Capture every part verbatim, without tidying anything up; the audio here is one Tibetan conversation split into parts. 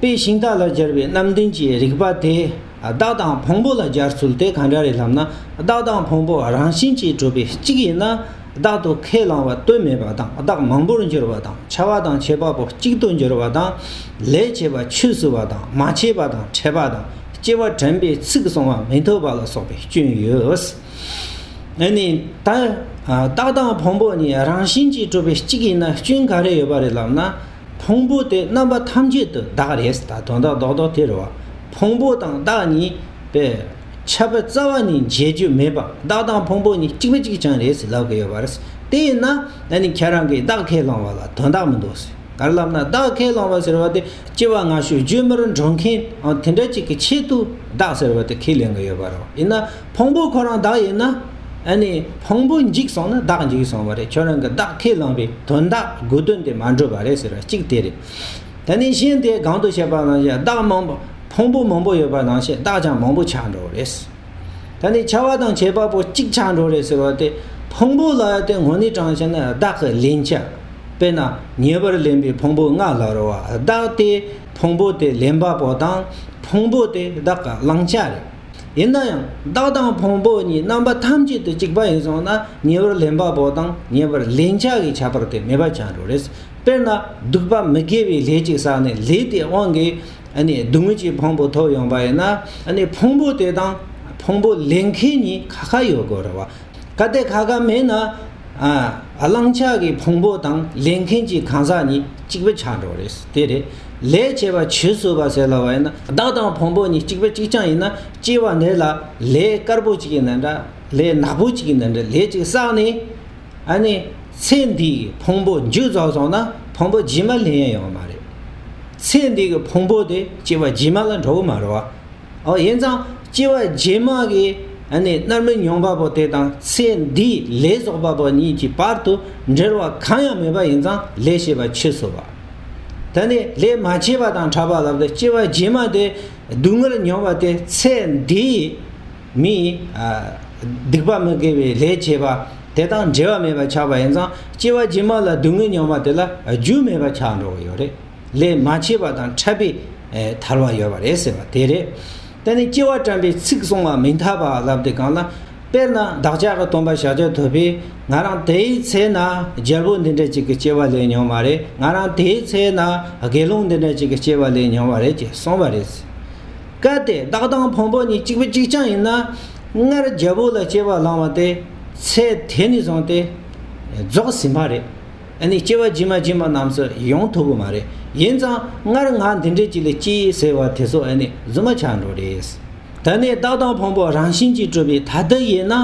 དཔེ་ཤིང་རྟ་ལ་སྦྱར་བའི་རྣམ་བདུན་གྱི་རིགས་པ་དེ། བདག་དང་ཕུང་པོ་ལ་སྦྱར་ཚུལ་དེ་གང་འདྲ་རེད་ལབ་ན། བདག་དང་ཕུང་པོ་རང་བཞིན་གྱིས་གྲུབ་པའི་གཅིག་ཡིན་ན། བདག་ཏུ་ཁས་བླང་བ་དོན་མེད་པ་དང་། བདག་མང་པོར་འགྱུར་བ་དང་། འཆལ་བ་དང་འཆད་པ་པོ་གཅིག་ཏུ་འགྱུར་བ་དང་། ལས་བྱེད་པ་ཆོས་སུ་བ་དང་། མ་བྱས་པ་དང་། འཕྲད་པ་དང་། སྐྱེ་བ་དྲན་པའི་ཚིག་གསུང་བ་མི་ཐོབ་པ་ལ་སོགས་པའི་སྐྱོན་ཡོད། ཨ་ནི་ད་བདག་དང་ཕུང་པོ་གཉིས་རང་བཞིན་གྱིས་གྲུབ་པའི་གཅིག་ཡིན་ན་སྐྱོན་ག་རེ་ཡོད་པ་རེད་ལབ་ན། ཕུང་པོ་དེ་རྣམ་པ་ཐམས་ཅད་དུ་བདག་རེད། ད་དོན་དག་རྡོག་རྡོག་དེ་རེད་བ། ཕུང་པོ་དང་བདག་གཉིས་པའི་ཁྱབ་པ་རྩ་བ་ནས་འབྱེད་རྒྱུ་མེད་པ། བདག་དང་ཕུང་པོ་གཉིས་གཅིག་པ་གཅིག་རྐྱང་རེད་ཟེར་ལབ་ཀྱི་ཡོད་པ་རེད། དེ་ཡིན་ན་ཨ་ནི་ཁྱེད་རང་གིས་བདག་ཁས་བླངས་པ་ལ་དོན་དག་མི་འདུག་ཟེར། ག་རེ་ལབ་ན། བདག་ཁས་བླངས་པ་ཟེར་བ་དེ་སྐྱེ་བ་སྔ་ཕྱི་རྒྱུན་མར་འགྲོ་མཁན་དེ་འདྲ་ཅིག་གི་ཆེད་དུ་བདག་ཟེར་བ་དེ་ཁས་ལེན་གྱི་ཡོད་པ་རེད། ཡིན་ན་ཕུང་པོ་ཁོ་རང་བདག་ཡིན་ན། ཨ་ནི་ཕུང་པོ་འཇིག་སོང་ན་བདག་འཇིག་སོང་བ་རེད། ཁྱོད་རང་གི་བདག་ཁས་བླངས་པའི་དོན་དག་དགོས་དོན་དེ་མ་འགྲུབ་པ་རེད་ཟེར་བ་གཅིག་དེ་རེད། ད་ནི་གཞན་དེ་གོང་དུ་བཤད་པ་ནང་བཞིན་བདག་མང་པོ་ཕུང་པོ་མང་པོ་ཡོད་པ་ནང་བཞིན་བདག་ཀྱང་མང་པོ་ཆགས་འགྲོ་བ་རེད། ད་ནི་འཆལ་བ་དང་འཆད་པ་པོ་གཅིག་ཆགས་འགྲོ་རེད་ཟེར་བ་དེ། ཕུང་པོ་ལ་དེ་དངོས་གནས་དྲང་བཤད་ན་བདག་གི་ལེན་བྱ། དཔེར་ན་ཉེ་བར་ལེན་པའི་ཕུང་པོ་ལྔ་ལ་རོ་བ། བདག་དེ་ཕུང་པོ་དེ་ལེན་པ་པོ་དང་། ཕུང་པོ་དེ་བདག་གི་བླང་བྱ་རེད། ཡིན་ན་ཡང་བདག་དང་ཕུང་པོ་གཉིས་རྣམ་པ་ཐམས་ཅད་དུ་གཅིག་པ་ཡིན་སོང་ན། ཉེ་བར་ལེན་པ་པོ་དང་ཉེ་བར་ལེན་བྱ་གི་ཁྱད་པར་དེ་མེད་པ་ཆགས་འགྲོ་རེད། དཔེར་ན་སྡིག་པ་མི་དགེ་བའི་ལས་ཅིག་བསགས་ནས་ལས་དེ་དབང་གིས་ཨ་ནི་སྡུག་བསྔལ་གྱི་ཕུང་པོ་ཐོབ་ཡོང་པ་ཡིན་ན། ཨ་ནི་ཕུང་པོ་དེ་དང་ཕུང་པོ་ལེན་མཁན་གཉིས་ཁ་ཁ་ཡོད་དགོས་རེད་བ། གལ་ཏེ་ཁ་ཁ་མེད་ན། ཨ་བླང་བྱ་གི་ཕུང་པོ་དང་ལེན་མཁན་གྱི་གང་ཟག་གཉིས་གཅིག་པ་ཆགས་འགྲོ་རེད། དེ་རེད། ལས་བྱེད་པ་ཆོས་སུ་བ་ཟེར་ལབ་པ་ཡིན་ན། བདག་དང་ཕུང་པོ་གཉིས་གཅིག་པ་གཅིག་རྐྱང་ཡིན་ན། སྐྱེ་བ་འདི་ལ་ལས་དཀར་པོ་གཅིག་ཡིན་ན་འདྲ། ལས་ནག་པོ་གཅིག་ཡིན་ན་འདྲ། ལས་གཅིག་བསགས་ནས། ཨ་ནི་ཚེ་འདིའི་ཕུང་པོ་མཇུག་རྫོགས་སོང་ན་ཕུང་པོ་རྗེས་མ་ལེན་ཡ་ཡོང་བ་མ་རེད། ཚེ་འདི་གི་ཕུང་པོ་དེ་སྐྱེ་བ་རྗེས་མ་ལ་འགྲོ་གི་མ་རེད་བ། ཨོ་ཡིན་ཙང་སྐྱེ་བ་རྗེས་མ་གི་ཨ་ནི་མནར་མེད་མྱོང་བ་པོ་དེ་དང་ཚེ་འདིའི་ལས་བསགས་པ་པོ་གཉིས་ཀྱི་བར་དུ་འབྲེལ་བ་གང་ཡང་མེད་པ་ཡིན་ཙང་ལས་བྱེད་པ་ཆོས་སུ་བ། ད་ནི་ལས་མ་བྱས་པ་དང་འཕྲད་པ་ལབ་སྟེ་སྐྱེ་བ་རྗེས་མ་དེ་སྡུག་བསྔལ་མྱོང་བ་དེ་ཚེ་འདིའི་མི་ཨ་སྡིག་པ་མི་དགེ་བའི་ལས་བྱས་པ་དེ་དང་འབྲེལ་བ་མེད་པ་ཆགས་པ་ཡིན་ཙང་སྐྱེ་བ་རྗེས་མ་ལ་སྡུག་བསྔལ་མྱོང་བ་དེ་ལ་རྒྱུ་མེད་པ་ཆགས་འགྲོ་གི་ཡོད་རེད། ལས་མ་བྱས་པ་དང་འཕྲད་པའི་ཨེ་ཐལ་བ་ཡོད་པ་རེད་ཟེར་བ་དེ་རེད། དེ་ནི་སྐྱེ་བ་དྲན་པའི་ཚིག་གསུང་བ་མི་འཐད་པ་ལབ་དེ་གང་ལ། དཔེར་ན་བདག་ཅག་གི་སྟོན་པ་ཤཱཀྱ་ཐུབ་པས་ང་རང་དེའི་ཚེ་ན་རྒྱལ་པོ་འདི་འདྲ་ཅིག་གི་སྐྱེ་བ་ལེན་མྱོང་བ་རེད། ང་རང་དེའི་ཚེ་ན་དགེ་སློང་འདི་འདྲ་ཅིག་གི་སྐྱེ་བ་ལེན་མྱོང་བ་རེད་ཅེས་གསུངས་པ་རེད། གལ་ཏེ་བདག་དང་ཕུང་པོ་གཉིས་གཅིག་པ་གཅིག་རྐྱང་ཡིན་ན། སྔར་རྒྱལ་པོ་ལ་སྐྱེ་བ་བླངས་པ་དེ་ཚེ་དེ་ནས་བཟུང་སྟེ་རྫོགས་ཟིན་པ་རེད། ཨ་ནི་སྐྱེ་བ་རྗེས་མ་རྗེས་མ་རྣམས་སུ་ཡོང་ཐུབ་ཀྱི་མ་རེད། ཡིན་ཙང་སྔར་ང་འདི་འདྲའི་ཅིག་ལ་སྐྱེས་ཟེར་བ་དེ་ཚོ་ཨ་ནི་རྫུན་མ་ཆགས་འགྲོ་རེད། ད་ནི་བདག་དང་ཕུང་པོ་རང་བཞིན་གྱིས་གྲུབ་པའི་ཐ་དད་ཡིན་ན།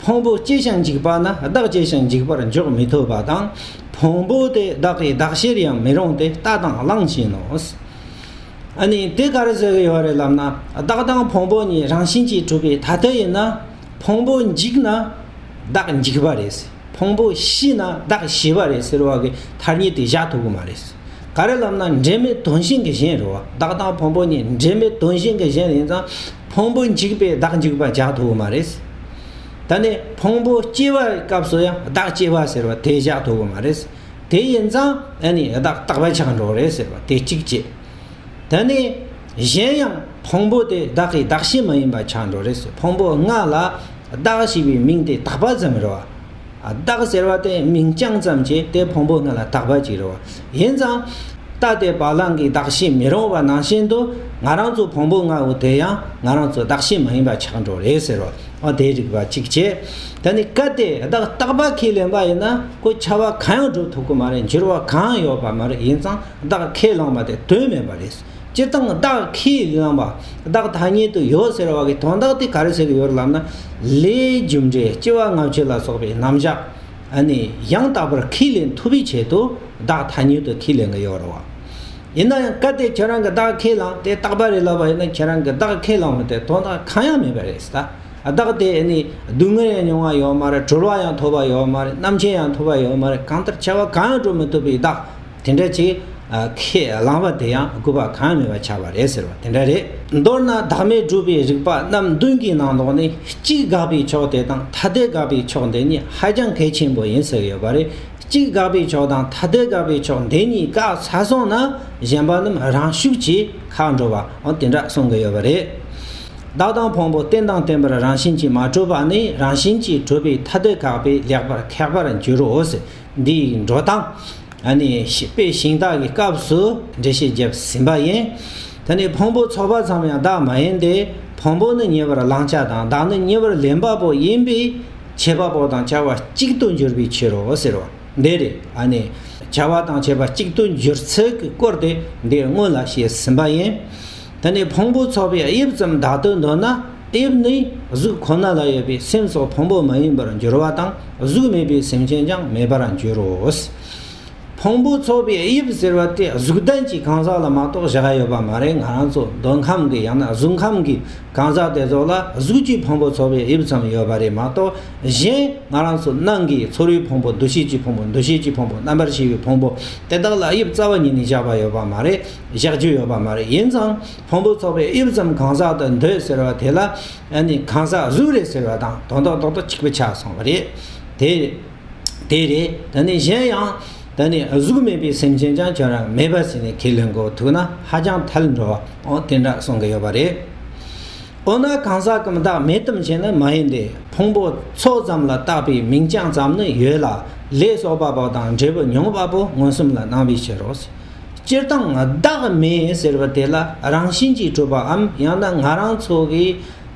ཕུང་པོ་སྐྱེ་ཞིང་འཇིག་པ་ན་བདག་སྐྱེ་ཞིང་འཇིག་པར་འཇོག་མི་ཐུབ་པ་དང་། ཕུང་པོ་དེ་བདག་གི་བདག་ཕྱིར་ཡང་མི་རུང་སྟེ་ལྟ་དང་བླང་བྱིན་ནོ། ཨ་ནི་དེ་ག་རེ་ཟེར་གྱི་ཡོད་རེད་ལབ་ན། བདག་དང་ཕུང་པོ་གཉིས་རང་བཞིན་གྱིས་གྲུབ་པའི་ཐ་དད་ཡིན་ན། ཕུང་པོ་འཇིག་ན་བདག་འཇིག་པ་རེད། ཕུང་པོ་ཤི་ན་བདག་ཤི་བ་རེད་ཟེར་བ་གི་ཐ་སྙད་དེ་བཞག་ཐུབ་ཀྱི་མ་རེད། ག་རེ་ལབ་ན་འབྲེལ་མེད་དོན་གཞན་གྱི་གཞན་རེད་བ། བདག་དང་ཕུང་པོ་གཉིས་འབྲེལ་མེད་དོན་གཞན་གྱི་གཞན་ཡིན་ཙང་ཕུང་པོ་འཇིག་པས་བདག་འཇིག་པ་བཞག་ཐུབ་ཀྱི་མ་རེད། ད་ནི་ཕུང་པོ་སྐྱེ་བའི་སྐབས་སུ་ཡང་བདག་སྐྱེ་བ་ཟེར་བ་དེ་བཞག་ཐུབ་ཀྱི་མ་རེད། དེ་ཡིན་ཙང་ཨ་ནི་བདག་རྟག་པ་ཆགས་འགྲོ་རེད་ཟེར་བ་དེ་གཅིག་བྱས། དེ་ནས་གཞན་ཡང་ཕུང་པོ་དེ་བདག་གི་བདག་བྱེད་མ་ཡིན་པ་ཆགས་འགྲོ་རེད་ཟེར། ཕུང་པོ་ལྔ་ལ་བདག་ཞེས་པའི་མིང་དེ་བཏགས་པ་ཙམ་རེད་བ། བདག་ཟེར་བ་དེ་མིང་རྐྱང་ཙམ་གྱིས་དེ་ཕུང་པོ་ལྔ་ལ་བཏགས་པ་ཅིག་རེད་བ། ཡིན་ཙང་རྟ་དེ་བ་ལང་གི་བདག་བྱེད་མི་རུང་བ་ནང་བཞིན་དུ་ང་རང་ཚོ་ཕུང་པོ་ལྔ་བོ་དེ་ཡང་ང་རང་ཚོ་བདག་བྱེད་མ་ཡིན་པ་ཆགས་འགྲོ་རེད་ཟེར་བ། འོ་དེའི་རིགས་པ་གཅིག་བྱས། དེ་ནི་གལ་ཏེ་བདག་རྟག་པ་ཁས་ལེན་པ་ཡིན་ན་ཁོ་འཆལ་བ་གང་ཡང་སྒྲུབ་ཐུབ་ཀྱི་མ་རེད། འགྱུར་བ་གང་ཡང་ཡོད་པ་མ་རེད། ཡིན་ཙང་བདག་ཁས་བླངས་པ་དེ་དོན་མེད་པ་རེད། སྤྱིར་བཏང་བདག་ཁས་བླངས་པ། བདག་ཐ་སྙད་དུ་ཡོད་ཟེར་བ་གི་དོན་དག་དེ་ག་རེ་ཟེར་གྱི་ཡོད་རེད་ལབ་ན། ལས་རྒྱུ་འབྲས་སྐྱེ་བ་སྔ་ཕྱི་ལ་སོགས་པའི་རྣམ་གཞག་ཨ་ནི་ཡང་དག་པར་ཁས་ལེན་ཐུབ་པའི་ཆེད་དུ་བདག་ཐ་སྙད་དུ་ཁས་ལེན་གྱི་ཡོད་རེད་བ། ཡིན་ན་ཡང་གལ་ཏེ་ཁྱེད་རང་གིས་བདག་ཁས་བླངས་ཏེ་རྟག་པ་རེད་ལབ་པ་ཡིན་ན། ཁྱེད་རང་གིས་བདག་ཁས་བླངས་པ་དེ་དོན་དག་གང་ཡང་མེད་པ་རེད་ད། བདག་དེ་ཨ་ནི་སྡུག་བསྔལ་ཡང་མྱོང་བ་ཡོད་མ་རེད། གྲོལ་བ་ཡང་ཐོབ་པ་ཡོད་མ་རེད། རྣམ་མཁྱེན་ཡང་ཐོབ་པ་ཡོད་མ་རེད། གང་ལྟར་འཆལ་བ་གང་ཡང་སྒྲུབ་མི་ཐུབ་པའི་བདག་དེ་འདྲ་ཅིག་ཨ་ཁས་བླངས་པ་དེ་ཡང་དགོས་པ་གང་ཡང་མེད་པ་ཆགས་པ་རེད་ཟེར་བ་དེ་འདྲ་རེད། མདོར་ན་བདག་མེད་སྒྲུབ་པའི་རིགས་པ་རྣམ་བདུན་གྱི་ནང་དུ་ནི་གཅིག་དགག་པའི་ཕྱོགས་དེ་དང་ཐ་དད་དགག་པའི་ཕྱོགས་འདི་གཉིས་ཧ་ཅང་གལ་ཆེན་པོ་ཡིན་ཟེར་ཡོད་པ་རེད། གཅིག་དགག་པའི་ཕྱོགས་དང་ཐ་དད་དགག་པའི་ཕྱོགས་འདི་གཉིས་བཀག་ཚར་སོང་ན་གཞན་པ་རྣམས་རང་ཤུགས་ཀྱིས་ཁག་འགྲོ་བ། འོ་དེ་འདྲ་གསུང་གི་ཡོད་པ་རེད། བདག་དང་ཕུང་པོ་རྟེན་དང་བརྟེན་པར་རང་བཞིན་གྱིས་མ་གྲུབ་པ་ནི་རང་བཞིན་གྱིས་གྲུབ་པའི་ཐ་དད་དགག་པས་ལེགས་པར་ཁེགས་པར་འགྱུར་རོ་ཟེར། འདིའི་འགྲོ་སྟངས་ཨ་ནི་དཔེ་ཤིང་རྟ་གི་སྐབས་སུ་འགྲེལ་བཤད་བརྒྱབ་ཟིན་པ་ཡིན། དེ་ནས་ཕུང་པོ་ཚོགས་པ་ཙམ་ཡང་བདག་མ་ཡིན་ཏེ། ཕུང་པོ་ནི་ཉེ་བར་བླང་བྱ་དང་བདག་ནི་ཉེ་བར་ལེན་པ་པོ་ཡིན་པས་ཁྱད་པར་པོ་དང་བྱ་བ་གཅིག་ཏུ་འགྱུར་བའི་ཕྱིར་རོ་ཟེར་བ་འདི་རེད། ཨ་ནི་བྱ་བ་དང་བྱེད་པ་གཅིག་ཏུ་འགྱུར་ཚུལ་གྱི་སྐོར་དེ་འདི་སྔོན་ལ་བཤད་ཟིན་པ་ཡིན། དེ་ནས་ཕུང་པོ་ཚོགས་པའི་དབྱིབས་ཙམ་བདག་ཏུ་འདོད་ན། དབྱིབས་ནི་གཟུགས་ཁོ་ན་ལ་ཡོད་པའི་སེམས་སོགས་ཕུང་པོ་མ་ཡིན་པར་འགྱུར་བ་དང་། གཟུགས་མེད་པའི་སེམས་ཅན་ཀྱང་མེད་པར་འགྱུར་རོ། ཕུང་པོ་ཚོགས་པའི་དབྱིབས་ཟེར་བ་དེ་གཟུགས་ལྡན་གྱི་གང་ཟག་ལ་མ་གཏོགས་བཞག་ཡ་ཡོད་པ་མ་རེད། ང་རང་ཚོ་འདོད་ཁམས་ཀྱི་ཡང་ན་གཟུགས་ཁམས་ཀྱི་གང་ཟག་དེ་ཚོ་ལ་གཟུགས་ཀྱི་ཕུང་པོ་ཚོགས་པའི་དབྱིབས་ཙམ་ཡོད་པ་རེད་མ་གཏོགས། གཞན་ང་རང་ཚོ་ནང་གི་ཚོར་བའི་ཕུང་པོ། འདུ་ཤེས་ཀྱི་ཕུང་པོ། འདུ་ཤེས་ཀྱི་ཕུང་པོ། རྣམ་པར་ཤེས་པའི་ཕུང་པོ་དེ་དག་ལ་དབྱིབས་རྩ་བ་ཉིད་ནས་བཞག་པ་ཡོད་པ་མ་རེད། བཞག་རྒྱུ་ཡོད་པ་མ་རེད། ཡིན་ཙང་ཕུང་པོ་ཚོགས་པའི་དབྱིབས་ཙམ་གང་ཟག་ཏུ་འདོད་ཟེར་བ་དེ་ལ་ཨ་ནི་གང་ཟག་གཟུགས་རེད་ཟེར་བ་དང་དོན་དག་རྡོག་རྡོག་གཅིག་པ་ཆགས་སོང་བ་རེད། དེ་དེ་རེད། དེ་ནས་གཞན་ཡང་དེ་ནས་གཟུགས་མེད་པའི་སེམས་ཅན་ཀྱང་ཁྱོད་རང་མེད་པ་ཟེར་ནས་ཁས་ལེན་དགོས་ཐུག་ན་ཧ་ཅང་ཐལ་འགྲོ་བ། འོ་དེ་འདྲ་གསུང་གི་ཡོད་པ་རེད། འོ་ན་གང་ཟག་གམ་བདག་མེད་དམ་ཞེ་ན། མ་ཡིན་ཏེ། ཕུང་པོ་ཚོགས་ཙམ་ལ་བཏགས་པའི་མིང་རྐྱང་ཙམ་ནི་ཡོད་ལ། ལས་གསོག་པ་པོ་དང་འབྲས་བུ་མྱོང་བ་པོ་མངོན་སུམ་ལ་སྣང་བའི་ཕྱིར་རོ། སྤྱིར་བཏང་བདག་མེད་ཟེར་བ་དེ་ལ་རང་བཞིན་གྱིས་གྲུབ་པའམ་ཡང་ན་ང་རང་ཚོ་གི་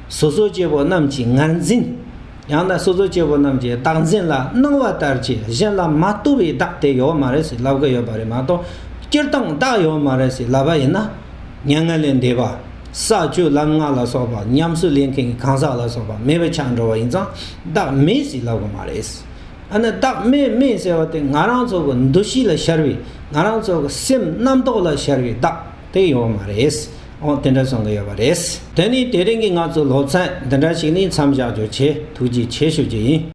སོ་སོ་སྐྱེ་བོ་རྣམས་ཀྱི་ངར་འཛིན། ཡང་ན་སོ་སོ་སྐྱེ་བོ་རྣམས་ཀྱི་བདག་འཛིན་ལ་སྣང་བ་ལྟར་གྱི་གཞན་ལ་མ་ལྟོས་པའི་བདག་དེ་ཡོད་མ་རེད་ཟེར་ལབ་གི་ཡོད་པ་རེད་མ་གཏོགས། སྤྱིར་བཏང་བདག་ཡོད་མ་རེད་ཟེར་ལབ་པ་ཡིན་ན། མྱ་ངན་ལས་འདས་པ། ས་བཅུ་ལམ་ལྔ་ལ་སོགས་པ། ཉམས་སུ་ལེན་མཁན་གྱི་གང་ཟག་ལ་སོགས་པ་མེད་པ་ཆགས་འགྲོ་བ་ཡིན་ཙང་བདག་མེད་ཟེར་ལབ་གི་མ་རེད། ཨ་ནི་བདག་མེད་མེད་ཟེར་བ་དེ་ང་རང་ཚོ་གི་འདུ་ཤེས་ལ་ཤར་བའི། ང་རང་ཚོ་གི་སེམས་རྣམ་རྟོག་ལ་ཤར་བའི་བདག་དེ་ཡོད་མ་རེད། འོ་དེ་འདྲ་གསུང་གི་ཡོད་པ་རེད། དེ་ནས་དེ་རིང་གི་ང་ཚོ་སློབ་ཚན་འདི་འདྲ་ཞིག་ནས་མཚམས་བཞག་རྒྱུ་བྱས། ཐུགས་རྗེ་ཆེ་ཞུ་རྒྱུ་ཡིན།